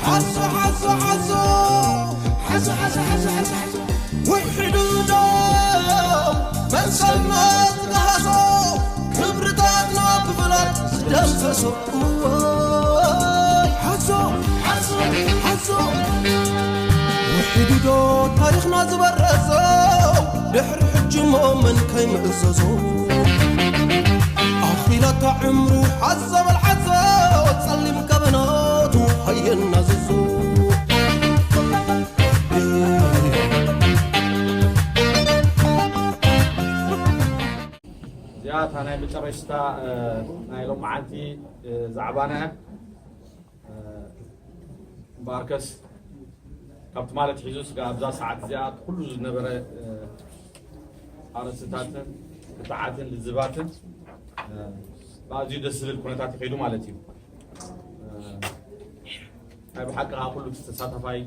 ሓዞ ሓዞ ሓዞ ሓዞ ሓዞ ሓዞ ሓዞ ውሒዱ ዶ መንሰብነት ዝገሃሶ ክብርታትና ብፍላት ዝደምሰሶ እዋይ ሓዞ ሓዞ ሓዞ ውሒዱ ዶ ታሪኽና ዝበረዞ ድሕሪ ሕጂ እሞ መን ከይምእዘዞ ኣኺላታ ዕምሩ ሓዞ በል ሓዞ ጸሊም ገበናቱ ሃየናዘዞ እዚኣ እታ ናይ መጨረሽታ ናይ ሎመዓንቲ ዛዕባና እያ። እምበኣርከስ ካብ ትማሊ ኣትሒዙ ስጋብ ኣብዛ ሰዓት እዚኣ ኩሉ ዝነበረ ኣርእስትታትን ክትዓትን ልዝባትን ብኣዝዩ ደስ ዝብል ኩነታት ይኸይዱ ማለት እዩ። ናይ ብሓቂ ከዓ ኩሉ ተሳታፋይ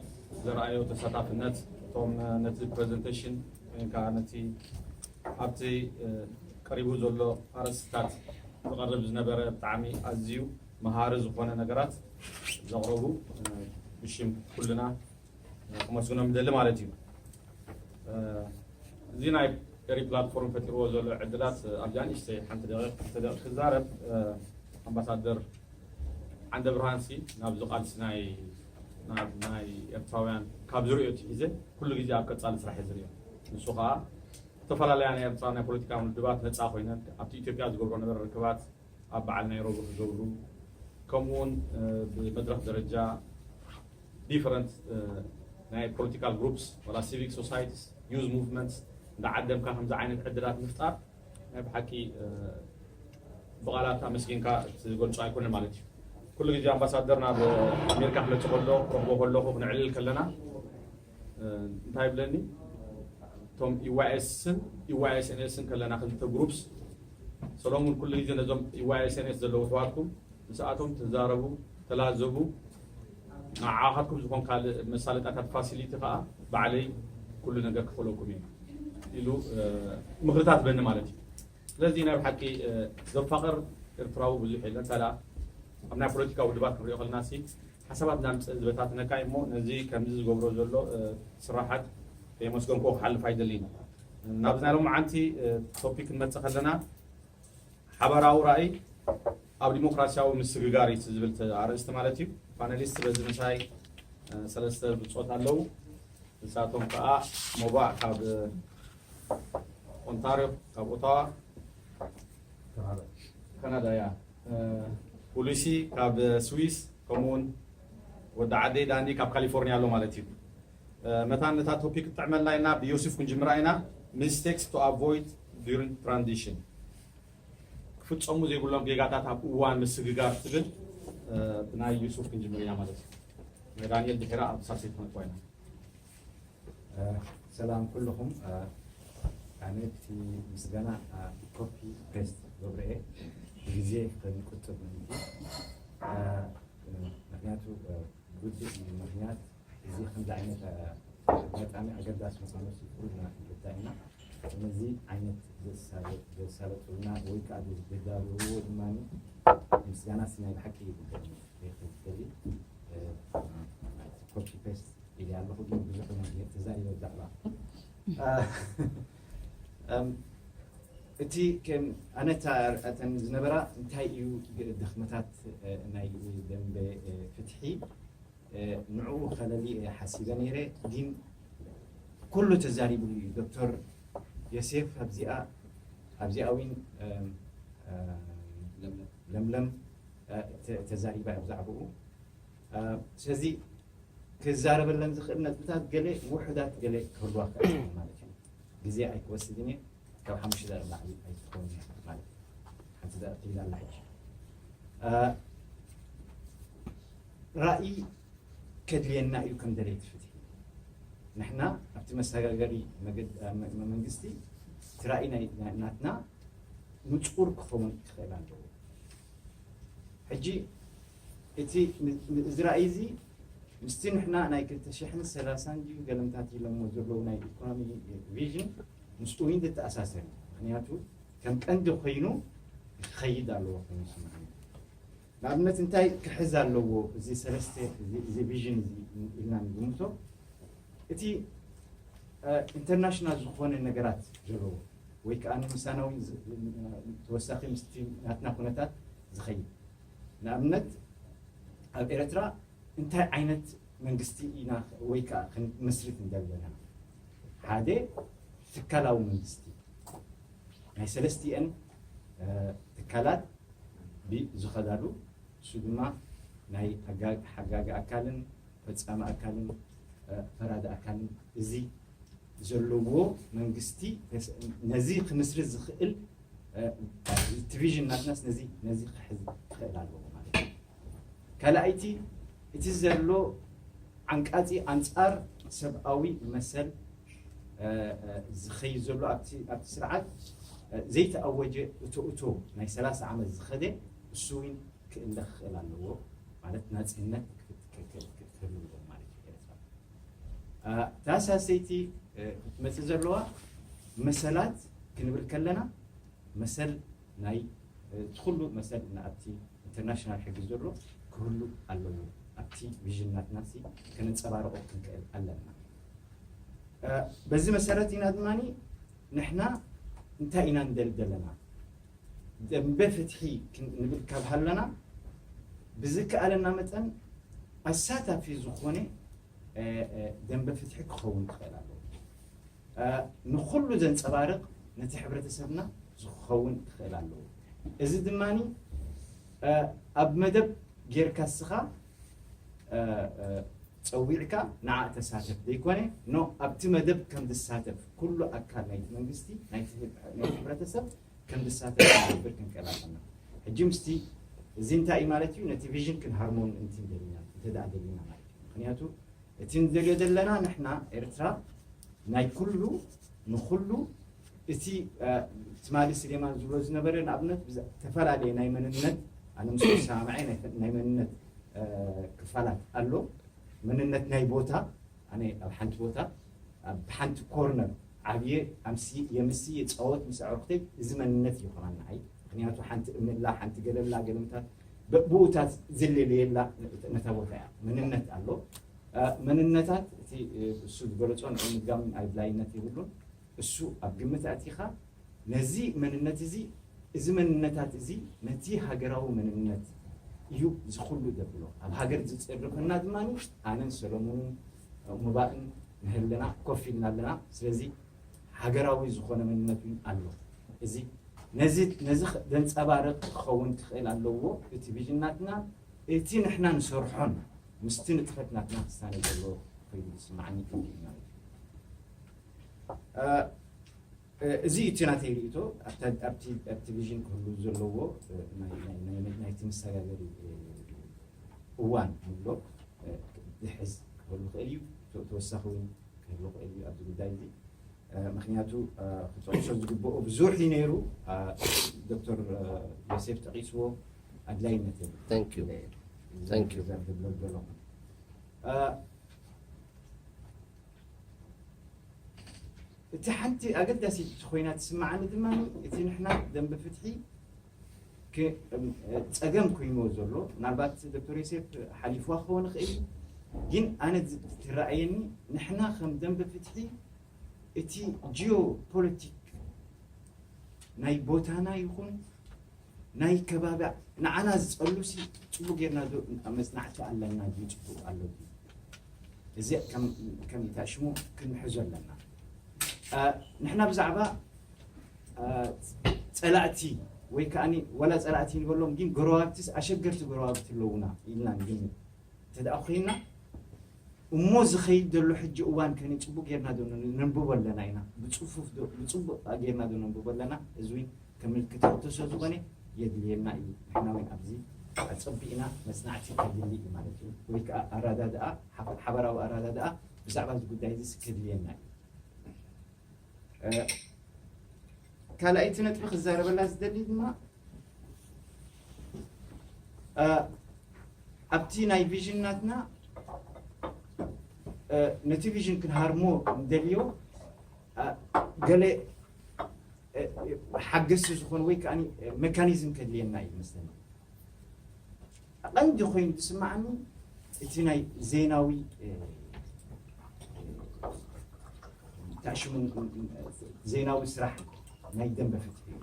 ዘረኣዮ ተሳታፍነት እቶም ነቲ ፕሬዘንቴሽን ወይ ከዓ ነቲ ኣብቲ ቀሪቡ ዘሎ ኣርእስትታት ዝቐርብ ዝነበረ ብጣዕሚ ኣዝዩ መሃሪ ዝኾነ ነገራት ዘቕረቡ ብሽም ኩልና ክመስግኖም ይደሊ ማለት እዩ። እዚ ናይ ኤሪ ፕላትፎርም ፈጢርዎ ዘሎ ዕድላት ኣብዚኣ ንእሽተይ ሓንቲ ደቂቕ ክልተ ደቂቕ ክዛረብ ኣምባሳደር ዓንደ ብርሃንሲ ናብዚ ቃልሲ ናይ ናብ ናይ ኤርትራውያን ካብ ዝሪኦ እቲ ሒዘ ኩሉ ግዜ ኣብ ቀጻሊ ስራሕ እየ ዝሪኦ። ንሱ ከዓ ዝተፈላለያ ናይ ኤርትራ ናይ ፖለቲካ ውድባት ነፃ ኮይነን ኣብቲ ኢትዮጵያ ዝገብሮ ነበረ ርክባት ኣብ በዓል ናይሮቢ ክገብሩ ከምኡ እውን ብመድረኽ ደረጃ ዲፈረንት ናይ ፖለቲካል ግሩፕስ ዋላ ሲቪክ ሶሳይቲስ ዩዝ ሙቭመንትስ እንዳዓደምካ ከምዚ ዓይነት ዕድላት ምፍጣር ናይ ብሓቂ ብቓላት ኣመስጊንካ እትገልጾ ኣይኮነን ማለት እዩ። ኩሉ ግዜ ኣምባሳደር ናብ ኣሜሪካ ክመጽእ ከሎ ክረኽቦ ከለኹ ክነዕልል ከለና እንታይ ይብለኒ እቶም ኢዋይኤስን ኢዋይኤስኤንኤስን ከለና ክልተ ግሩፕስ ሰሎሙን ኩሉ ግዜ ነዞም ኢዋይኤስኤንኤስ ዘለዉ ኣሕዋትኩም ምስኣቶም ተዛረቡ፣ ተላዘቡ፣ ንዓኻትኩም ዝኾን ካልእ መሳለጣታት ፋሲሊቲ ከዓ ባዕለይ ኩሉ ነገር ክኸለኩም እየ ኢሉ ምኽርታት በኒ ማለት እዩ። ስለዚ ናይ ብሓቂ ዘፋቕር ኤርትራዊ ብዙሕ የለን። ታዲያ ኣብ ናይ ፖለቲካ ውድባት ክንሪኦ ከለና ሲ ሓሳባት እናምፅእ ዝበታትነካ እሞ ነዚ ከምዚ ዝገብሮ ዘሎ ስራሓት ከየመስገንክዎ ክሓልፍ ኣይደልን። ናብዚ ናይ ሎመዓንቲ ቶፒክ ክንመፅእ ከለና ሓባራዊ ራእይ ኣብ ዲሞክራሲያዊ ምስግጋር እዩ ዝብል ኣርእስቲ ማለት እዩ። ፓነሊስት በዚ ምሳይ ሰለስተ ብፆት ኣለዉ። ንሳቶም ከዓ ሞባእ ካብ ኦንታርዮ ካብ ኦታዋ ካናዳ እያ። ፖሊሲ ካብ ስዊስ ከምኡውን ወዲ ዓደይ ዳኒ ካብ ካሊፎርኒያ ኣሎ ማለት እዩ። መታን ነታ ቶፒክ ክጥዕመልና ኢና ብዮሴፍ ክንጅምራ ኢና። Mistakes to avoid during transition ክፍፀሙ ዘይብሎም ጌጋታት ኣብ እዋን ምስግጋር ትብል ብናይ ዩሱፍ ክንጅምር ኢና ማለት እዩ። ናይ ዳንኤል ድሒራ ኣብ ሳልሰይቲ ክነጥዋ ኢና። ሰላም ኩልኹም። ኣነ እቲ ምስጋና ኮፒ ፔስት ገብረ እየ። ግዜ ከንቁጥብ ምእንቲ ምክንያቱ ጉድ ምክንያት እዚ ከምዚ ዓይነት ኣጋጣሚ ኣገዳሲ ምዃኑ ኩልና ንርዳእ ኢና። ነዚ ዓይነት ዘሳለጡልና ወይ ከዓ ዘዳለውዎ ድማ ምስጋናስ ናይ ብሓቂ ይግበኦም። ይኽእል ኮፒ ፔስት ኢለ ኣለኹ ግን ብዙሕ ተዛሪበ ብዛዕባ እቲ ኣነ እተን ዝነበራ እንታይ እዩ ድኽመታት ናይ ደንበ ፍትሒ ንዕኡ ከለሊ እየ ሓሲበ ነይረ ግን ኩሉ ተዛሪብሉ እዩ ዶክተር ዮሴፍ ኣብዚኣ ኣብዚኣ እውን ለምለም ተዛሪባ ብዛዕባኡ ስለዚ ክዛረበለን ዝኽእል ነጥብታት ገለ ውሑዳት ገለ ክህልዋ ክእል ማለት እዩ ግዜ ኣይክወስድን እየ ካብ ሓሙሽተ ደቂቕ ላዕሊ ኣይትኸውን እያ ማለት እዩ ሓንቲ ደቂቕ ትብል ኣላ ሕጂ ራእይ ከድልየና እዩ ከም ደለይቲ ፍትሒ ንሕና ኣብቲ መሰጋገሪ መንግስቲ እቲ ራእይ ናትና ንፁር ክኸውን ክኽእል ኣለዎ ሕጂ እቲ እዚ ራእይ እዚ ምስቲ ንሕና ናይ ክልተ ሽሕን ሰላሳን ድዩ ገለምታት ኢሎሞ ዘለዉ ናይ ኢኮኖሚ ቪዥን ምስኡ እውን ዝተኣሳሰር እዩ። ምክንያቱ ከም ቀንዲ ኮይኑ ክኸይድ ኣለዎ ኮይኑ ይስምዓኒ። ንኣብነት እንታይ ክሕዝ ኣለዎ እዚ ሰለስተ እዚ ቪዥን እዚ ኢልና ንግምቶ፣ እቲ ኢንተርናሽናል ዝኾነ ነገራት ዘለዎ ወይ ከዓ ንምሳናዊ ተወሳኺ ምስቲ ናትና ኩነታት ዝኸይድ፣ ንኣብነት ኣብ ኤርትራ እንታይ ዓይነት መንግስቲ ኢና ወይ ከዓ ክንመስርት እንደለና፣ ሓደ ትካላዊ መንግስቲ ናይ ሰለስቲአን ትካላት ዝኸዳሉ፣ እሱ ድማ ናይ ሓጋጊ ኣካልን ፈፃሚ ኣካልን ፈራዲ ኣካልን እዚ ዘለዎ መንግስቲ ነዚ ክምስርት ዝኽእል ዲቪዥን ናትናስ ነዚ ነዚ ክሕዝ ክኽእል ኣለዎ ማለት እዩ። ካልኣይቲ እቲ ዘሎ ዓንቃፂ ኣንፃር ሰብኣዊ መሰል ዝኸይድ ዘሎ ኣብቲ ኣብቲ ስርዓት ዘይተኣወጀ እቶ እቶ ናይ ሰላሳ ዓመት ዝኸደ እሱ እውን ክእለ ክኽእል ኣለዎ ማለት ናፅነት ክህልዎ ማለት እዩ ኤርትራ። እታ ሳሰይቲ ክትመፅእ ዘለዋ መሰላት ክንብል ከለና መሰል ናይ እቲ ኩሉ መሰል ኣብቲ ኢንተርናሽናል ሕጊ ዘሎ ክህሉ ኣለዎ። ኣብቲ ቪዥን ናትና ከነንፀባርቆ ክንክእል ኣለና። በዚ መሰረት ኢና ድማ ንሕና እንታይ ኢና ንደሊ ዘለና ደንበ ፍትሒ ክንብል ካብ ሃለና ብዝከኣለና መጠን ኣሳታፊ ዝኾነ ደንበ ፍትሒ ክኸውን ክኽእል ኣለዎ። ንኹሉ ዘንፀባርቕ ነቲ ሕብረተሰብና ዝኸውን ክኽእል ኣለዎ። እዚ ድማ ኣብ መደብ ጌርካ እስኻ ፀዊዕካ ንዓ ተሳተፍ ዘይኮነ ኖ ኣብቲ መደብ ከም ዝሳተፍ ኩሉ ኣካል ናይቲ መንግስቲ ናይቲ ህብረተሰብ ከም ዝሳተፍ ንገብር ክንክእል ኣለና። ሕጂ ምስቲ እዚ እንታይ እዩ ማለት እዩ? ነቲ ቪዥን ክንሃርሞን እንትን ደሊና እንተ ደኣ ደሊና ማለት እዩ። ምክንያቱ እቲ ንደልዮ ዘለና ንሕና ኤርትራ ናይ ኩሉ ንኩሉ እቲ ትማሊ ስሌማን ዝብሎ ዝነበረ ንኣብነት ዝተፈላለየ ናይ መንነት ኣነ ምስ ሰማማዐ ናይ መንነት ክፋላት ኣሎ። መንነት ናይ ቦታ ኣነ ኣብ ሓንቲ ቦታ ኣብ ሓንቲ ኮርነር ዓብየ ኣምሲ የምሲ የፃወት ምስ ኣዕሩክተይ እዚ መንነት እዩ ከማን ንዓይ። ምክንያቱ ሓንቲ እምንላ ሓንቲ ገለላ ገለምታት ብኡታት ዝለለየላ ነታ ቦታ እያ። መንነት ኣሎ። መንነታት እቲ እሱ ዝገለፆ ንኡ ምድጋም ኣድላይነት የብሉን። እሱ ኣብ ግምት ኣእቲኻ ነዚ መንነት እዚ እዚ መንነታት እዚ ነቲ ሃገራዊ መንነት እዩ ዝኹሉ ዘብሎ። ኣብ ሃገር ዝፅርፈና ድማ ኣነን ሰለሙንን ሙባእን ንህልና ኮፍ ኢልና ኣለና። ስለዚ ሃገራዊ ዝኾነ መንነት እውን ኣሎ። እዚ ነዚ ነዚ ዘንፀባርቕ ክኸውን ክኽእል ኣለዎ። እቲ ቪዥን ናትና እቲ ንሕና ንሰርሖን ምስቲ ንጥፈት ናትና ክሳነ ዘለዎ ኮይኑ ዝስማዓኒ እዩ ማለት እዩ። እዚ እቲ ናተይ ርእቶ ኣብቲ ቪዥን ክህሉ ዘለዎ ናይቲ መሰጋገሪ እዋን ንብሎ ዝሕዝ ክህሉ ይኽእል እዩ። ተወሳኺ እውን ክህሉ ይኽእል እዩ ኣብዚ ጉዳይ እዚ። ምክንያቱ ክጠቕሶ ዝግብኦ ብዙሕ እዩ ነይሩ። ዶክተር ዮሴፍ ጠቒስዎ ኣድላይነት የብሉ። Thank you. Thank you. ዘርዝር ዘለኹ እቲ ሓንቲ ኣገዳሲት ኮይና ትስምዓኒ ድማ እቲ ንሕና ደንበ ፍትሒ ጸገም ኮይንዎ ዘሎ ምናልባት ዶክተር ዮሴፍ ሓሊፍዋ ክኸውን ይኽእል እዩ። ግን ኣነ ትረኣየኒ ንሕና ከም ደንበ ፍትሒ እቲ ጂኦ ፖለቲክ ናይ ቦታና ይኹን ናይ ከባቢ ንዓና ዝፀሉ ሲ ፅቡቅ ጌርና ዶ መፅናዕቲ ኣለና ድዩ ፅቡቅ ኣሎ ድዩ? እዚ ከም ከም ኢታሽሙ ክንሕዞ ኣለና። ንሕና ብዛዕባ ፀላእቲ ወይ ከዓ ወላ ፀላእቲ ንበሎም ግን ጎረባብቲ ኣሸገርቲ ጎረባብቲ ኣለውና ኢልና ንግምት እንተ ደኣ ኮይንና እሞ ዝኸይድ ዘሎ ሕጂ እዋን ከኒ ፅቡቅ ጌርና ዶ ነንብቦ ኣለና ኢና ብፅፉፍ ዶ ብፅቡቅ ጌርና ዶ ነንብቦ ኣለና እዚ እውን ከም ምልክት ሕቶ ስለ ዝኾነ የድልየና እዩ። ንሕና እውን ኣብዚ ኣፀቢቕና መፅናዕቲ ከድሊ እዩ ማለት እዩ። ወይ ከዓ ኣረዳድኣ ሓበራዊ ኣረዳድኣ ብዛዕባ እዚ ጉዳይ እዚ ከድልየና እዩ። ካልኣይቲ ነጥቢ ክዛረበላ ዝደሊ ድማ ኣብቲ ናይ ቪዥን ናትና ነቲ ቪዥን ክንሃርሞ እንደልዮ ገለ ሓገዝቲ ዝኾኑ ወይ ከዓ መካኒዝም ከድልየና እዩ መስለኒ። ቀንዲ ኮይኑ ዝስማዓኒ እቲ ናይ ዜናዊ ታሽሙ ዜናዊ ስራሕ ናይ ደንበ ፍትሒ እዩ።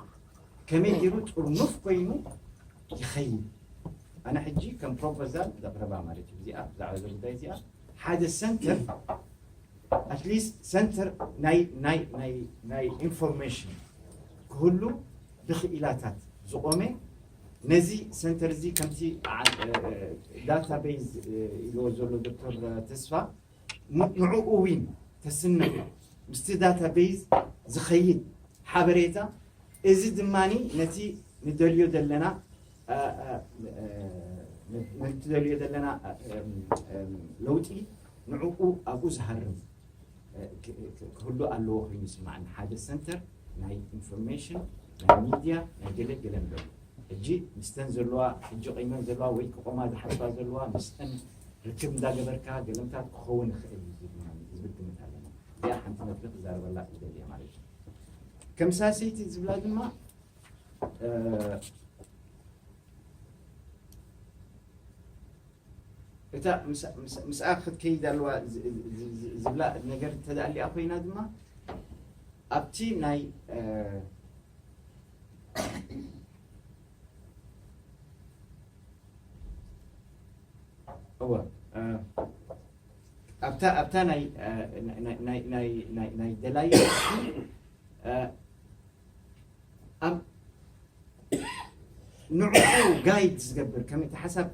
ከመይ ገይሩ ጥርኑፍ ኮይኑ ይኸይድ? ኣነ ሕጂ ከም ፕሮፖዛል ዘቕረባ ማለት እዩ። እዚኣ ብዛዕባ እዚ ጉዳይ እዚኣ ሓደ ሰንተር ኣትሊስት ሰንተር ናይ ናይ ናይ ናይ ኢንፎርሜሽን ክህሉ ብክኢላታት ዝቆመ ነዚ ሰንተር እዚ ከምቲ ዳታቤዝ ኢልዎ ዘሎ ዶክተር ተስፋ ንዕኡ ዊን ተስንቕ ምስቲ ዳታቤዝ ዝኸይድ ሓበሬታ እዚ ድማ ነቲ ንደልዮ ዘለና ንደልዮ ዘለና ለውጢ ንዕኡ ኣብኡ ዝሃርም ክህሉ ኣለዎ ኮይኑ ይስማዕኒ። ሓደ ሰንተር ናይ ኢንፎርሜሽን ናይ ሚድያ ናይ ገለ ገለ ንደሉ ሕጂ ምስተን ዘለዋ ሕጂ ቆይመን ዘለዋ ወይ ክቆማ ዝሓስባ ዘለዋ ምስተን ርክብ እንዳገበርካ ገለምታት ክኸውን ይኽእል እዩ ዝብል ግምት ኣለና። እዚኣ ሓንቲ ነጥቢ ክዛረበላ ክደል እየ ማለት እዩ። ከም ሳሰይቲ ዝብላ ድማ እታ ምስኣ ክትከይድ ኣለዋ ዝብላ ነገር ተዳልያ ኮይና ድማ ኣብቲ ናይ እወ ኣብታ ኣብታ ናይ ናይ ደላይ ኣብ ንዕኡ ጋይድ ዝገብር ከም እቲ ሓሳብ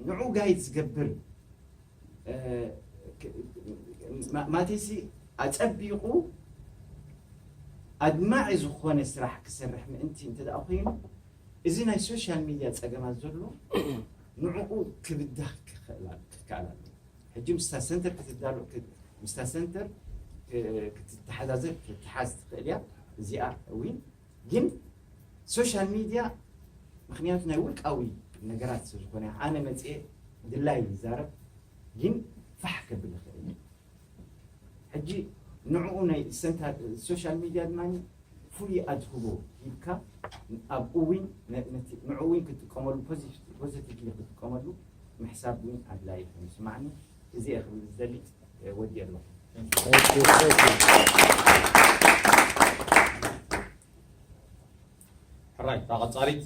ንዕኡ ጋይድ ዝገብር ማቴሲ ኣፀቢቑ ኣድማዒ ዝኾነ ስራሕ ክሰርሕ ምእንቲ እንተ ደኣ ኮይኑ እዚ ናይ ሶሻል ሚድያ ፀገማት ዘሎ ንዕኡ ክብዳህ ክከኣል ኣለዎ። ሕጂ ምስታ ሰንተር ክትዳሎ ምስታ ሰንተር ክትተሓዛዘብ ክትተሓዝ ትኽእል እያ እዚኣ እውን ግን ሶሻል ሚድያ ምክንያቱ ናይ ውልቃዊ ነገራት ስለዝኾነ ኣነ መፅኤ ድላይ ይዛረብ ግን ፋሕ ከብል ይኽእል እዩ። ሕጂ ንዕኡ ናይ ሰንተር ሶሻል ሚድያ ድማ ፍሉይ ኣድህቦ ሂብካ ኣብኡ እውን ንዕኡ እውን ክትጥቀመሉ ፖዚቲቭሊ ክትጥቀመሉ ምሕሳብ እውን ኣድላይ እዩ ይስማዕኒ። እዚ እየ ክብል ዝደሊ ወዲ ኣለኹ። ሕራይ እታ ቀፃሊት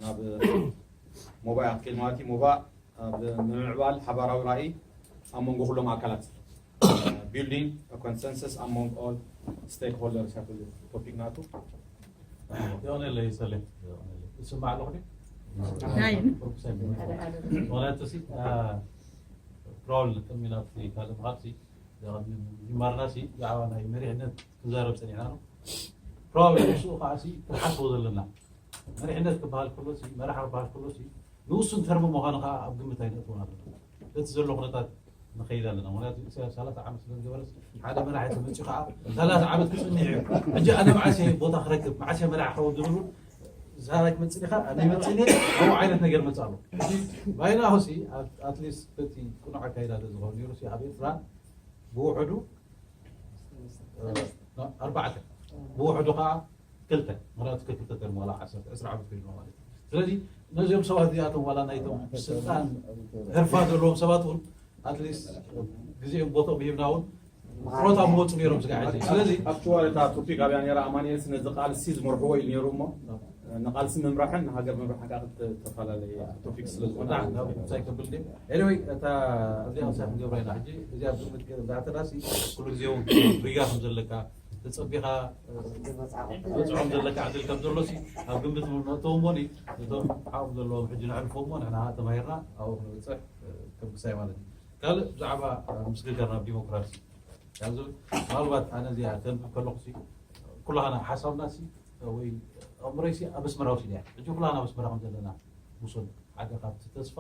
ናብ ሞባ እያ ክትከይድ ማለት እዩ። ሞባ ኣብ ምምዕባል ሓባራዊ ራእይ ኣብ መንጎ ኩሎም ኣካላት building consensus among all stakeholders እያ ትብል ቶፒክ ናቱ። የቐነለይ ሰሌ ይስማዕ ኣለኹ ናይ ርኩሰ ምክንያቱ ሲ ፕሮል ቅድሚ ናብቲ ካልእ ምኻድ ሲ ጅማርና ሲ ብዛዕባ ናይ መሪሕነት ክንዛረብ ፀኒሕና ነው። ፕሮል ንስኡ ከዓ ሲ ክንሓስቦ ዘለና መሪሕነት ክበሃል ከሎ ሲ መራሒ ክበሃል ከሎ ሲ ንውሱን ተርሚ ምዃኑ ከዓ ኣብ ግምት ኣይነእትዎን ኣለና። በቲ ዘሎ ኩነታት ንኸይድ ኣለና። ምክንያቱ ኢሳያስ ሰላሳ ዓመት ስለ ዝገበረስ ሓደ መራሒ ተመፅኡ ከዓ ሰላሳ ዓመት ክፅንሕ እዩ። ሕጂ ኣነ መዓስ እየ ቦታ ክረክብ መዓስ እየ መራሒ ክኸውን ዝብሉ ሰላሳ ክመፅእ ኢኻ ኣነ ይመፅእኒ ኣብኡ ዓይነት ነገር መፅእ ኣሎ። ሕጂ ባይናሁ ሲ ኣትሊስት በቲ ቅኑዕ ኣካይዳ ተዝኸውን ነይሩ ሲ ኣብ ኤርትራ ብውሕዱ ኣርባዕተ ብውሕዱ ከዓ ክልተ ምክንያቱ ከክልተ ተርም ዋላ ዓሰርተ ዕስራ ዓመት ኮይንዎ ማለት እዩ። ስለዚ ነዚኦም ሰባት እዚኣቶም ዋላ ናይቶም ስልጣን ህርፋ ዘለዎም ሰባት እውን ኣትሊስት ግዜኦም ቦትኦም ሂብና እውን ሮታ ምወፁ ነይሮም ስጋ ሕጂ ስለዚ ኣክቹዋል እታ ቶፒክ ኣብያ ነይራ ኣማኒኤል ነዚ ቃልሲ ዝመርሕዎ ኢሉ ነይሩ እሞ ንቃልሲ ምምራሕን ንሃገር ምምራሕ ከዓ ክልተ ዝተፈላለየ ቶፒክ ስለ ዝኾነ እንታይ ከብል ድየ ኤኒወይ እታ ኣብዚኣ ምሳይ ክንገብራ ኢና ሕጂ እዚኣ ኣብ ግምት ገይረ እንዳተዳሲ ኩሉ ግዜ እውን ሪጋ ከም ዘለካ ተፀቢኻ ትበፅሖም ዘለካ ዕድል ከም ዘሎ ሲ ኣብ ግምት ነእተዎ እሞ ነቶም ሓኦም ዘለዎም ሕጂ ነዕርፎ እሞ ንሕና ተማሂርና ኣብኡ ክንበፅሕ ከም ክሳይ ማለት እዩ። ካልእ ብዛዕባ ምስግጋር ናብ ዲሞክራሲ ምናልባት ኣነ እዚኣ ተንብብ ከለኹ ሲ ኩላህና ሓሳብና ሲ ወይ ኣእምሮይ ሲ ኣብ ኣስመራ ወሲደ እያ ሕጂ ኩላህና ኣብ ኣስመራ ከም ዘለና ውሰዶ ሓደ ካብቲ ተስፋ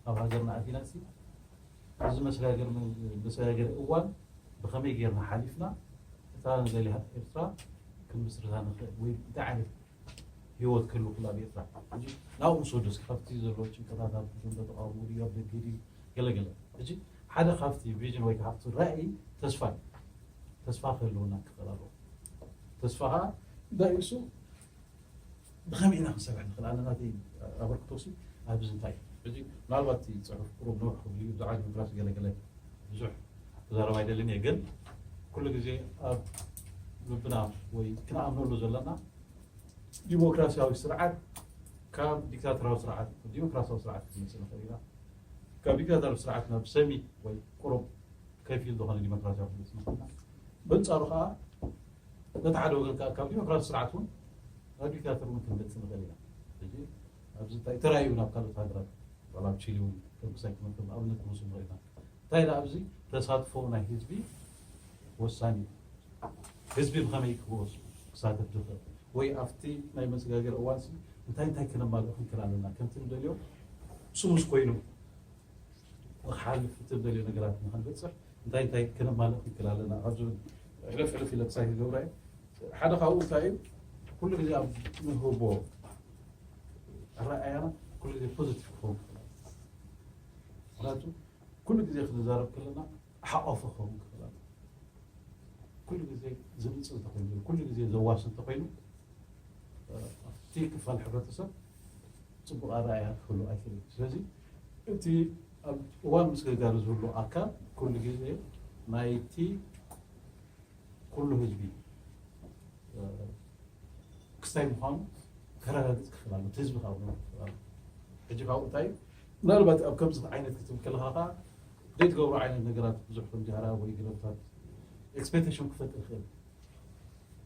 ኣብ ሃገርና ኣቲና ሲ እዚ መሰጋገሪ መሰጋገሪ እዋን ብኸመይ ጌርና ሓሊፍና እታ ንደልያ ኤርትራ ክንምስርታ ንኽእል ወይ እንታይ ዓይነት ህይወት ክህሉ ክእል ኣብ ኤርትራ ሕጂ ናብኡ ምስ ወደስ ካብቲ ዘሎ ጭንቀታታት ብዘንበ ተቃውሞ ድዩ ኣብ ደገ ድዩ ገለገለ ሕጂ ሓደ ካብቲ ቪዥን ወይ ካብቲ ራእይ ተስፋ እዩ። ተስፋ ክህልወና ክኽእል ኣለዎ። ተስፋ ከዓ እንታይ እዩ እሱ? ብኸመይ ኢና ክንሰርሕ ንኽእል ኣለና? እቲ ኣበርክቶ ሲ ኣብዚ እንታይ እዩ? ሕጂ ምናልባት እቲ ፅሑፍ ቁሩብ ንውሕ ክብል እዩ፣ ብዛዕባ ዲሞክራሲ ገለገለ ብዙሕ ክዛረብ ኣይደልን እየ፣ ግን ኩሉ ግዜ ኣብ ልብና ወይ ክንኣምነሉ ዘለና ዲሞክራሲያዊ ስርዓት ካብ ዲክታቶራዊ ስርዓት ዲሞክራሲያዊ ስርዓት ክንመፅእ ንኽእል ኢና። ካብ ዲክታቶራዊ ስርዓት ናብ ሰሚ ወይ ቁሩብ ከፊል ዝኾነ ዲሞክራሲያዊ ክንመፅእ ንኽእል ኢና። በንፃሩ ከዓ በቲ ሓደ ወገን ከዓ ካብ ዲሞክራሲ ስርዓት እውን ናብ ዲክታተር እውን ክንመፅእ ንኽእል ኢና። ሕጂ ኣብዚ እንታይ ተራእዩ ናብ ካልኦት ሃገራት ዋላ ኣብ ቺሊ እውን ከም ክሳይ ክመ- ከም ኣብነት ክንወስድ ንኽእል ኢና። እንታይ ደኣ ኣብዚ ተሳትፎ ናይ ህዝቢ ወሳኒ እዩ። ህዝቢ ብኸመይ ክወስ ክሳተፍ ዝኽእል ወይ ኣብቲ ናይ መሰጋገሪ እዋን ሲ እንታይ እንታይ ከነማልእ ክንክእል ኣለና ከምቲ ንደልዮ ስሙስ ኮይኑ ንክሓልፍ እቲ ንደልዮ ነገራት ንክንበፅሕ እንታይ እንታይ ከነማልእ ክንክእል ኣለና ካብ ዝብል ሕልፍ ሕልፍ ኢለ ክሳይ ክገብራ እየ። ሓደ ካብኡ እንታይ እዩ ኩሉ ግዜ ኣብ ንህቦ ኣረኣያና ኩሉ ግዜ ፖዚቲቭ ክኸውን ክኽእል ኣለና። ምክንያቱ ኩሉ ግዜ ክንዛረብ ከለና ሓቋፊ ክኸውን ክኽእል ኣለና። ኩሉ ግዜ ዝምፅእ እንተኮይኑ ኩሉ ግዜ ዘዋስ እንተኮይኑ ኣብቲ ክፋል ሕብረተሰብ ፅቡቅ ኣረኣያ ክህሉ ኣይክእል። ስለዚ እቲ ኣብ እዋን ምስግጋር ዝህሉ ኣካል ኩሉ ግዜ ናይቲ ኩሉ ህዝቢ ክስታይ ምዃኑ ከረጋግፅ ክኽእል ኣሎ። እቲ ህዝቢ ካብ ክኽእል ኣሎ። ሕጂ ካብኡ እንታይ ምናልባት ኣብ ከምዚ ዓይነት ክትብል ከለካ ከዓ ዘይትገብሮ ዓይነት ነገራት ብዙሕ ከም ጃህራ ወይ ግረብታት ኤክስፔክቴሽን ክፈጥር ይኽእል።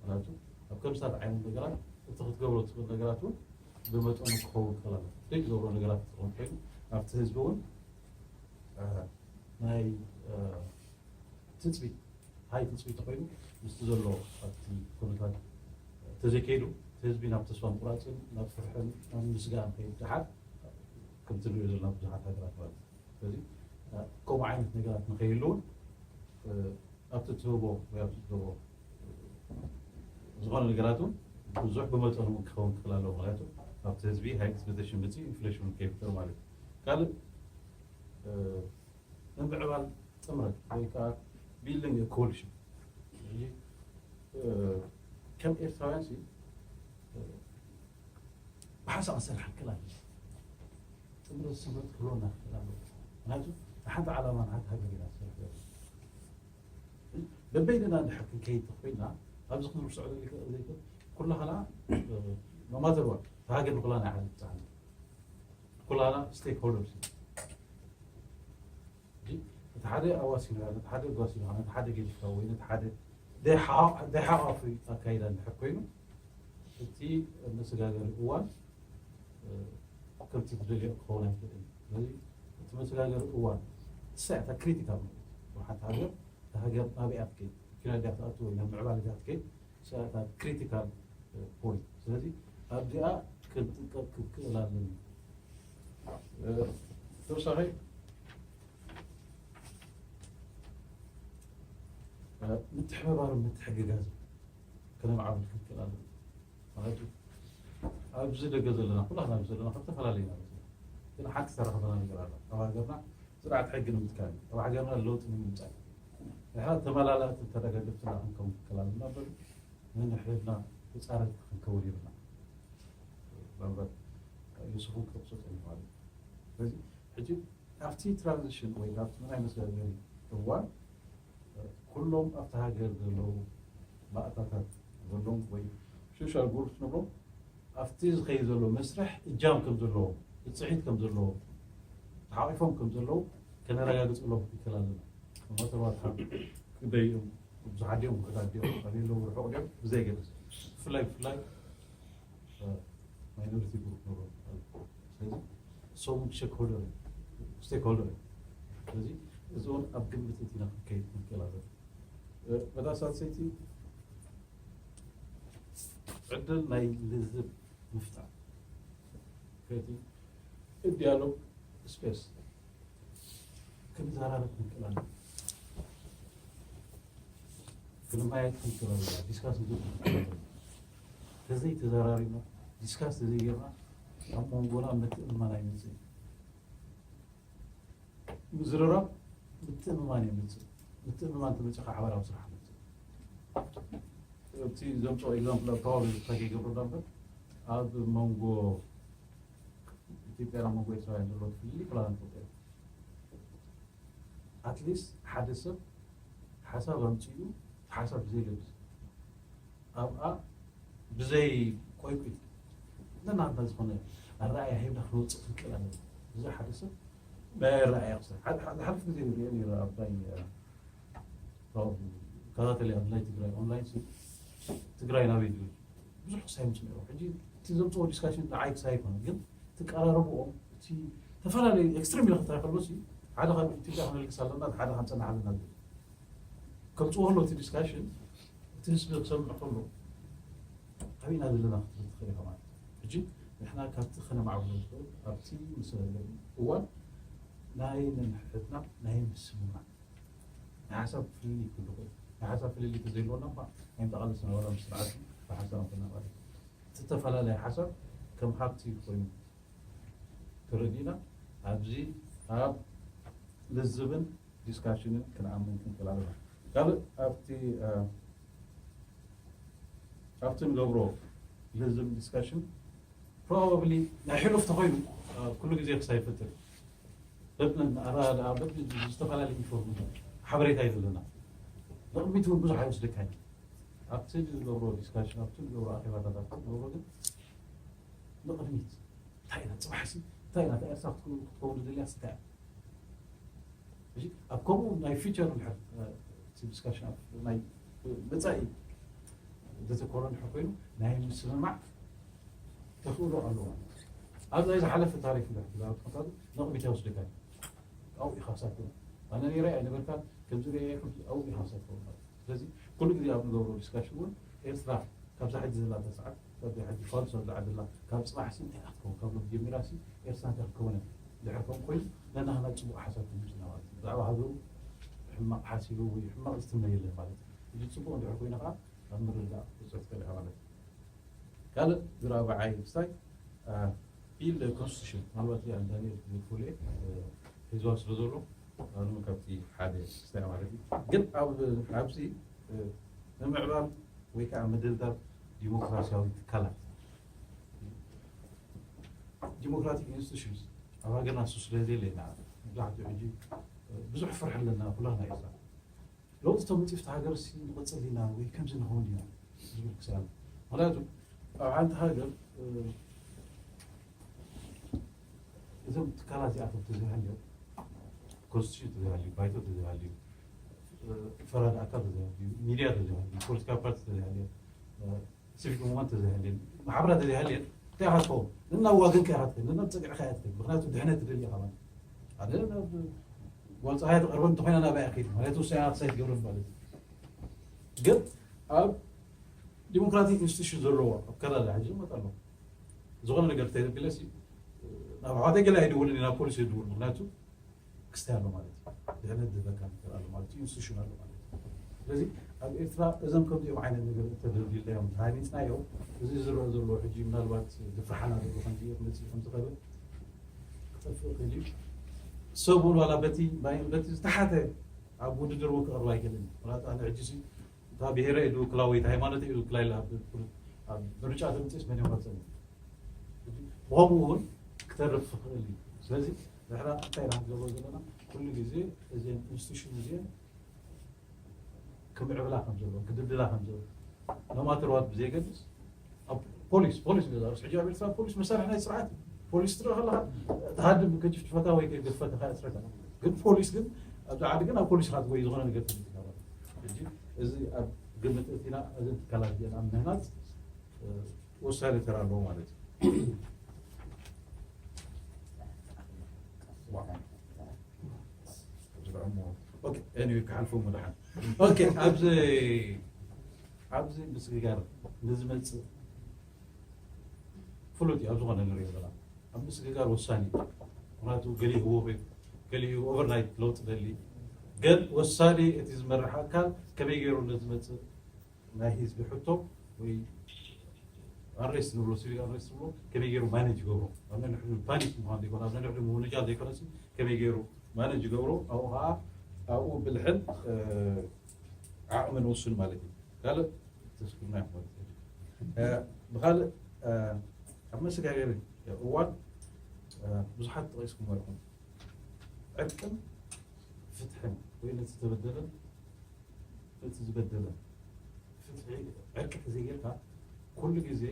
ምክንያቱ ኣብ ከምስታት ዓይነት ነገራት እቲ ክትገብሮ ትኽእል ነገራት እውን ብመጠኑ ክኸውን ክኽእል ኣሎ። ዘይትገብሮ ነገራት ክኸውን ኮይኑ ኣብቲ ህዝቢ እውን ናይ ትፅቢት ሃይ ትፅቢት ተኮይኑ ምስቲ ዘሎ ኣብቲ ኩነታት ተዘይከይዱ ህዝቢ ናብ ተስፋ ምቁራፅን ናብ ፍርሕን ናብ ምስጋን ከይድ ደሓር ከምቲ ንሪኦ ዘለና ብዙሓት ሃገራት ማለት እዩ። ስለዚ ከምኡ ዓይነት ነገራት ንከይህልውን ኣብቲ ትህቦ ወይ ኣብቲ ትህቦ ዝኾነ ነገራት እውን ብዙሕ ብመጠኑ እውን ክኸውን ክኽእል ኣለዎ። ምክንያቱ ኣብቲ ህዝቢ ሃይ ኤክስፔክቴሽን ምፅእ ኢንፍሌሽን እውን ከይፍጠር ማለት እዩ። ካልእ ምምዕባል ጥምረት ወይ ከዓ ቢልዲንግ ኮሊሽን ከም ኤርትራውያን ሲ ብሓንሳእ ክንሰርሕ ንክእል ኣለና። ጥምረት ስምረት ክህልወና ክእል ኣለዎ። ምክንያቱ ንሓንቲ ዓላማ ንሓንቲ ሃገር ኢና ንሰርሕ ዘለና። በበይንና እንድሕር ክንከይድ ተኮይንና ኣብዚ ክንርስዖ ዘይክእል ኩላህና ኖማተር ዋት ሃገር ንኩላና ይዓል ብፃዕና ኩላና ስቴክ ሆልደርስ እቲ ሓደ ኣዋሲኑ ነቲ ሓደ ጓሲኑ ነቲ ሓደ ገዲፍካ ወይ ነቲ ሓደ ዘይሓቋፊ ኣካይዳ እንድሕር ኮይኑ እቲ መሰጋገሪ እዋን ከምቲ ትደልዮ ክኸውን ኣይክእል እዩ። ስለዚ እቲ መሰጋገሪ እዋን እሳ እታ ክሪቲካል ማለት እዩ። ሓንቲ ሃገር እታ ሃገር ናበይ እያ ትከይድ? ኪና ድያ ትኣቱ ወይ ናብ ምዕባለ ድያ ትከይድ? እሳ እታ ክሪቲካል ፖይንት። ስለዚ ኣብዚኣ ክንጥንቀቅ ክክእል ኣለኒ። ተወሳኺ ምትሕብባርን ምትሕግጋዝን ከነማዕብል ክንክእል ኣለና። ማለት ኣብዚ ደገ ዘለና ኩላህና ኣብዚ ዘለና ካብ ዝተፈላለዩ ኢና መፅና። ግን ሓንቲ ተራኽበና ነገር ኣላ። ኣብ ሃገርና ስርዓት ሕጊ ንምትካል እዩ። ኣብ ሃገርና ለውጢ ንምምፃእ እዩ። ንሕና ተመላላእትን ተደጋገፍትን ክንከውን ክከላልና እምበር ንንሕድሕድና ተፃረርቲ ክንከውን የብልና። እምበር ዩሱፍ እውን ክጠቕሶ ፀኒሑ ማለት እዩ። ስለዚ ሕጂ ኣብቲ ትራንዚሽን ወይ ኣብቲ ናይ መስጋገሪ እዋን ኩሎም ኣብቲ ሃገር ዘለዉ ባእታታት ዘለዎም ወይ ሶሻል ግሩፕ ንብሎም ኣብቲ ዝኸይድ ዘሎ መስርሕ እጃም ከም ዘለዎም ብፅሒት ከም ዘለዎም ተሓቂፎም ከም ዘለዉ ከነረጋግፅሎም ይክእል ኣለና። እሞ ሰባት ካብ ክንደይ እዮም ብዙሓት ድዮም ውሑዳት ድዮም ኣበይ ኣለዉ ርሑቕ ድዮም ብዘይገድስ ብፍላይ ብፍላይ ማይኖሪቲ ግሩፕ ንብሎም ኣለዉ። ስለዚ እሶም ሸክሆልደር እዮም ስቴክሆልደር እዮም። ስለዚ እዚ እውን ኣብ ግምት እቲና ክንከይድ ክንክእል ኣለና። በታ ሳልሰይቲ ዕድል ናይ ልዝብ ምፍጣር ከቲ ዲያሎግ ስፔስ ክንዘራረብ ክንክእል ኣለና። ክንመያየጥ ክንክእል ኣለና። ዲስካስ ንግብ ተዘይተዘራሪብና ዲስካስ ተዘይጌርና ኣብ መንጎና ምትእምማን ኣይመፅእ እዩ። ምዝርራብ ምትእምማን የምፅእ። ምትእምማን ተመፅእ ሓበራዊ ስራሕ መፅእ። እቲ ዘምፅኦ ኤግዛምፕል ኣብ ከባቢ እንታይ ከይገብሩ ዳምበር ኣብ መንጎ ኢትዮጵያ ናብ መንጎ ኤርትራውያን ዘሎ ፍልልይ ፕላን ፈጠሩ። ኣትሊስት ሓደ ሰብ ሓሳብ ኣምፅኡ ሓሳብ ብዘይገድስ ኣብኣ ብዘይ ቆይቁይ ነናትና ዝኾነ ኣረኣያ ሂብና ክንወፅእ ክንክእል ኣለና። እዚ ሓደ ሰብ ናይ ኣረኣያ ክስራሕ ሓደ ሓደ ሓለፍ ግዜ ንሪኦ ነይሩ ኣብ ናይ ከታተል ኣብ ናይ ትግራይ ኦንላይን ትግራይ ናበይ ዝብል ብዙሕ ክሳይ ምስ ነይሩ ሕጂ እቲ ዘምፅኦ ዲስካሽን ንዓይ ክሳይ ኣይኮነ ግን ትቀራረብኦም እቲ ተፈላለዩ ኤክስትሪም ኢለ ክታይ ከሎ ሓደ ካብ ኢትዮጵያ ክነልግስ ኣለና ሓደ ካብ ፀናሕ ኣለና ዝብል ከምፅዎ ከሎ እቲ ዲስካሽን እቲ ህዝቢ ክሰምዕ ከሎ ኣበይና ዘለና ክትብል ትኽእል ኢኻ ማለት ሕጂ ንሕና ካብቲ ከነማዕብሎ ዝኽእል ኣብቲ ምስ እዋን ናይ ነንሕትና ናይ ምስምማዕ ናይ ሓሳብ ፍልልይ ክህሉ ይኽእል ናይ ሓሳብ ፍልልይ ተዘይህልወና እኳ ኣይምተቓለስና ዋላ ምስ ስርዓት ብሓሳብ ንኮና ማለት እዩ እቲ ተፈላለየ ሓሳብ ከም ሃብቲ ኮይኑ ተረዲእና ኣብዚ ኣብ ልዝብን ዲስካሽንን ክንኣምን ክንክእል ኣለና ካልእ ኣብቲ ኣብቲ ንገብሮ ልዝብ ዲስካሽን ፕሮባብሊ ናይ ሕሉፍ ተኮይኑ ኩሉ ግዜ ክሳይ ይፈጥር ዝተፈላለዩ ኢንፎርሜሽን ሓበሬታ እዩ ዘለና ንቅድሚት እውን ብዙሕ ኣይወስደካ እዩ ኣብቲ ንገብሮ ዲስካሽን ኣብቲ ንገብሮ ኣኼባታት ኣብቲ ንገብሮ ግን ንቅድሚት እንታይ ኢና ፅባሕሲ እንታይ ኢና ኤርትራ ክትከውን ዝደልያ እንታይ ሕጂ ኣብ ከምኡ ናይ ፊቸር እንድሕር እቲ ዲስካሽን ኣብ ናይ መፃኢ ዘተኮረ እንድሕር ኮይኑ ናይ ምስምማዕ ተኽእሎ ኣለዎ። ኣብ ናይ ዝሓለፈ ታሪክ እንድሕር ትዛረብ ተኾንካ ግን ነቕቢት ኣይወስደካ እዩ። ኣብኡ ኢኻ ክሳብ ትብል ኣነ ነይረ ኣይነበርካን ከምዚ ሪአ ኢኹ ኣብኡ ኢኻ ክሳብ ትኸውን ማለት እዩ። ስለዚ ኩሉ ግዜ ኣብ ንገብሮ ዲስካሽን እውን ኤርትራ ካብዛ ሕጂ ዘላታ ሰዓት ካብ ሕጂ ፋልሶ ዝዓደላ ካብ ፅባሕ ሲ እንታይ ኣትከውን ካብ ሎም ጀሚራ ሲ ኤርትራ እንታይ ክትከውን ድሕር ከም ኮይኑ ነናህና ፅቡቅ ሓሳብ ትምፅና ማለት እዩ ብዛዕባ ሃገሩ ሕማቅ ሓሲቡ ወይ ሕማቅ ዝትምነ የለን ማለት እዩ እዚ ፅቡቅ እንድሕር ኮይኑ ከዓ ኣብ ምርዳእ ብፅሑፍ ከልካ ማለት እዩ ካልእ ዝረኣባዓይ ክስታይ ቢል ኮንስቲቱሽን ምናልባት ያ ዳንኤል ዝፉሌ ሒዝዋ ስለ ዘሎ ኣኑ ካብቲ ሓደ ክስታይ ማለት እዩ ግን ኣብዚ ንምዕባል ወይ ከዓ ምድልዳል ዲሞክራሲያዊ ትካላት ዲሞክራቲክ ኢንስቲቱሽንስ ኣብ ሃገርና ንሱ ስለ ዘየለና ብዙሓት ሕጂ ብዙሕ ፍርሒ ኣለና ኩላና ኤርትራ ለውጢ ተመፂኡ ፍቲ ሃገር ሲ ንቐፅል ኢና ወይ ከምዚ ንኸውን ኢና ዝብል ክስኣል ምክንያቱ ኣብ ሓንቲ ሃገር እዞም ትካላት እዚኣቶም ተዘይሃልዮም ኮንስቲቱሽን ተዘይሃልዩ ባይቶ ተዘይሃልዩ ፈራዲ ኣካል ተዘይሃልዩ ሚድያ ተዘይሃልዩ ፖለቲካል ፓርቲ ተዘይሃልዮ ሲቪክ ሙቭመንት ተዘይሃልየን ማሕበራት ተዘይሃልየን እንታይ ኢኻ ትኸውን ንና ዋግን ከ ኢኻ ትኸይድ ንና ፀግዕኻ ኢኻ ትኸይድ ምክንያቱ ድሕነት ትደሊ ኢኻ ማለት ኣነ ናብ ጓል ፀሃይ ትቐርበን እንተኮይና ናባይ ኣኸይድ ማለት ውሳኔ ኣክሳይ ትገብረን ማለት ግን ኣብ ዲሞክራቲክ ኢንስቲቱሽን ዘለዎ ኣብ ከላላ ሕጂ ዝመጣ ኣሎ ዝኾነ ነገር ተይረግለሲ ናብ ኣሕዋተይ ገለ ኣይድውልን ናብ ፖሊስ ይድውል ምክንያቱ ክስታይ ኣሎ ማለት እዩ ድሕነት ዝህበካ ነገር ኣሎ ማለት እዩ ኢንስቲቱሽን ኣሎ ማለት እዩ ስለዚ ኣብ ኤርትራ እዞም ከምዚኦም ዓይነት ነገር እንተደልድልናዮም ተሃኒፅናዮ እዚ ዝረአ ዘሎ ሕጂ ምናልባት ዝፍርሓና ዘሎ ከምዚ ክመፅእ ከም ዝኽእል ክጠፍእ ክእል እዩ ሰብ እውን ዋላ በቲ በቲ ዝተሓተ ኣብ ውድድር እውን ክቐርብ ኣይክእልን ምክንያቱ ኣነ ሕጂ እታ ብሄረ እዩ ዝውክላ ወይ ሃይማኖት እዩ ዝውክላ ኢላ ኣብ ምርጫ ተምፅእስ መን እዮም ክፀንሑ ብኸምኡ እውን ክተርፍ ክኽእል እዩ ስለዚ ንሕና እንታይ ኢና ክንገብሮ ዘለና ኩሉ ግዜ እዚን ኢንስቲቱሽን እዚን ክምዕብላ ከም ዘለዎ ክድልድላ ከም ዘለዎ ኖማተር ዋት ብዘየገድስ ፖሊስ ፖሊስ ገዛ ርስ ሕጂ ኣብ ኤርትራ ፖሊስ መሳርሒ ናይ ስርዓት እዩ ፖሊስ ትርኢ ከለካ ትሃድም ከጅፍጅፈካ ወይ ከገፈተካ እስረካ ግን ፖሊስ ግን ኣብዚ ዓዲ ግን ኣብ ፖሊስ ኢኻ ትጎይ ዝኾነ ነገር ትብል ኢኻ ማለት እዩ ሕጂ እዚ ኣብ ግምት እቲና እዚ ትካላት እዚአን ኣብ ምህናፅ ወሳኒ ተራ ኣለዎ ማለት እዩ ክሓልፎ መድሓን ኣብዚ ኣብዚ ምስግጋር ንዝመፅእ ፍሉጥ እዩ ኣብ ዝኾነ ንሪኦ ዘለና ኣብ ምስግጋር ወሳኒ ምክንያቱ ገሊኡ ህወ ገሊኡ ኦቨርናይት ለውጥ ደሊ ግን ወሳኒ እቲ ዝመርሕ ኣካል ከመይ ገይሩ ንዝመፅእ ናይ ህዝቢ ሕቶ ወይ ኣሬስት ንብሎ ሲቪክ ኣሬስት ንብሎ ከመይ ገይሩ ማኔጅ ይገብሮ ኣብ ነንሕዱ ፓኒክ ምኳን ዘይኮነ ኣብ ነንሕዱ ምውንጃል ዘይኮነሲ ከመይ ገይሩ ማኔጅ ይገብሮ ኣብኡ ከዓ ኣብኡ ብልሕን ዓቕምን ውሱን ማለት እዩ። ካልእ ተስኩርና ማለት እዩ። ብኻልእ ኣብ መሰጋገሪ እዋን ብዙሓት ጠቂስኩም ኣለኹም። ዕርቅን ፍትሕን ወይ ነቲ ተበደለን ነቲ ዝበደለ ፍትሒ ዕርቂ ተዘይጌርካ ኩሉ ግዜ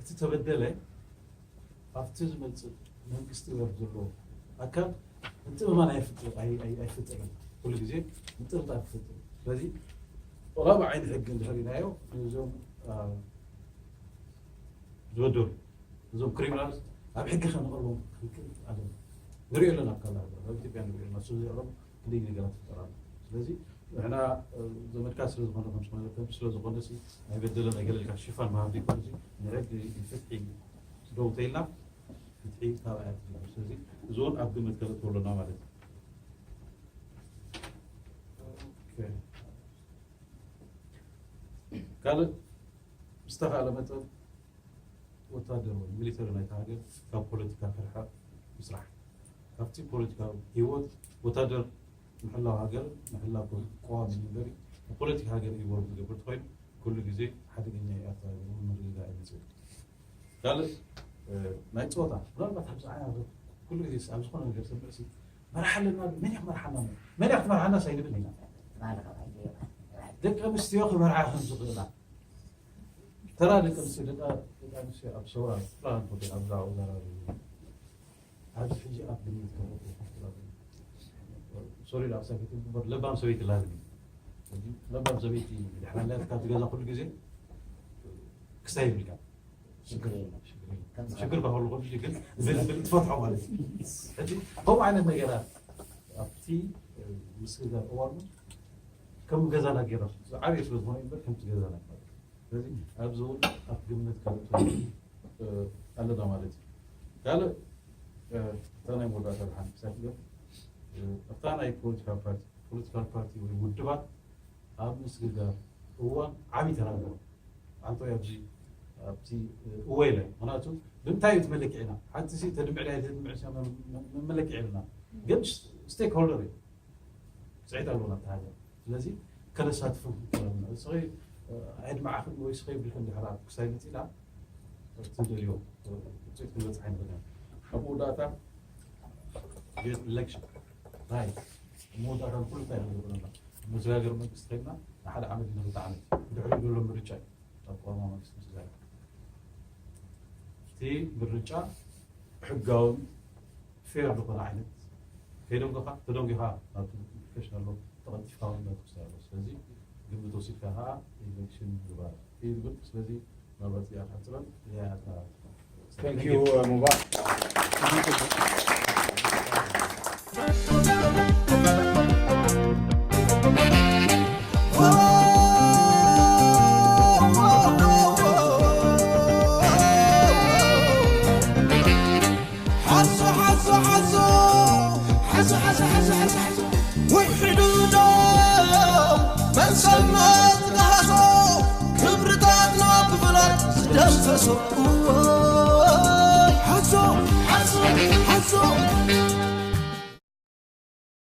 እቲ ተበደለ ኣብቲ ዝመፅእ መንግስቲ ወይ ዘሎ ኣካል ምትእምማን ኣይፍጠርን። ኩሉ ግዜ ምጥርጣር ይፍጠር። ስለዚ ራብዓ ዓይነት ሕጊ እንድሕር ኢናዮ ነዞም ዝበደሉ እዞም ክሪሚናል ኣብ ሕጊ ከነቕርቦም ክንክእል ኣለና። ንሪኦ ኣለና ኣብ ካልእ ሃገር ኣብ ኢትዮጵያ ንሪኦ ኣለና። እሱ ዘይቕረቡ ክንደይ ነገራት ይፍጠር ኣሎ። ስለዚ ንሕና ዘመድካ ስለ ዝኾነ ከም ስለ ዝኾነ ኣይበደለን ኣይገለልካ ሽፋን ምሃብ ዘይኮነ ንሕጊ ፍትሒ ደው ተይልና ፍትሒ ካባይ ኣትጅምር። ስለዚ እዚ እውን ኣብ ግምት ከነእትዎ ኣለና ማለት እዩ። ካልእ ብዝተኻእለ መጠን ወታደር ወይ ሚሊተሪ ናይታ ሃገር ካብ ፖለቲካ ክርሕቕ ምስራሕ። ካብቲ ፖለቲካዊ ህይወት ወታደር ምሕላው ሃገር ምሕላው ቅዋም እዩ እምበር ፖለቲካ ሃገር ኢንቮልቭ ዝገብር ተኮይኑ ኩሉ ግዜ ሓደገኛ እዩ። ኣብቲ ሃገር እውን ምርግጋእ ኣይመፅእ። ካልእ ናይ ፀወታ ምናልባት ኣብዚ ዓያ ኩሉ ግዜ ኣብ ዝኾነ ነገር ሰምዕ መራሕ ኣለና መን መርሓና መን ክትመርሓና ሳይንብል ኢና። ደቂ ኣንስትዮ ክመርሓ ከም ዝኽእላ ተራ ደቂ ኣንስትዮ ደቂ ኣንስትዮ ኣብ ሰውራ ፕላን ሆቴል ኣብ ዛዕባ ዘራሪ ኣብዚ ሕጂ ኣብ ግምት ሶሪ ላ ሰበይቲ ግበር ለባም ሰበይቲ ላዝም ለባም ሰበይቲ ድሕና ላያት ካብ ገዛ ኩሉ ግዜ ክስታይ ይብልካ ሽግር ከሉ ግን ትፈትሖ ማለት እዩ። ከምኡ ዓይነት ነገራት ኣብቲ ምስግጋር እዋኑ ከም ገዛና ገይራ ዓብየ ስለ ዝኾነ እምበር ከምቲ ገዛና ማለት እዩ። ስለዚ ኣብዚ እውን ኣብ ግምት ከነእትዎ ኣለና ማለት እዩ። ካልእ እታ ናይ መወዳእታ ድሓን ክሳብ ገብ እታ ናይ ፖለቲካል ፓርቲ ፖለቲካል ፓርቲ ወይ ውድባት ኣብ ምስግጋር እዋን ዓብዪ ተራ ኣለዎ። ዓንቶ ኣብዚ ኣብቲ እወ ኢለ ምክንያቱ ብምንታይ እዩ ትመለክዕና ሓንቲ ሲ ተድምዕ ናይ ተድምዕ መመለክዕ የብልና ግን ስቴክ ሆልደር እዩ ስዒት ኣለዎ ናብቲ ሃገር ስለዚ ከነሳትፎም ክከለና ስኸ ኣድማዕኽን ወይ ስኸ ይብልክን ድሕር ኣብ ክሳይ መፂና ትደልዮ ውፅኢት ክንበፅሕ ኣይንኽእል ኢና ኣብ መወዳእታ ኢሌክሽን ራይት መወዳእታ ኩሉ እንታይ ንገብረና መዘጋገር መንግስቲ ከይድና ንሓደ ዓመት ንክልተ ዓመት ድሕሪ ዘሎ ምርጫ እዩ ኣብ ቅዋማ መንግስቲ ምስጋር እቲ ምርጫ ሕጋውን ፌር ዝኾነ ዓይነት ከይደንጎኻ ተደንጊኻ ናብቲ ኢምፕሊኬሽን ኣሎ ተቐልጢፍካ እውን ናብቲ ክስታይ ኣሎ ስለዚ ግምት ወሲድካ ከዓ ኢሌክሽን ምግባር ይብል ስለዚ ምናልባት እዚኣ ክሕፅረን እዚኣ እያ እታ Thank you, uh, Mubarak. ውሕዱ ዶ መሰልነት ንሃዞ ክብርታትና ብፍላት ዝደምሰሶ ሓዞ ሓዞ ሓዞ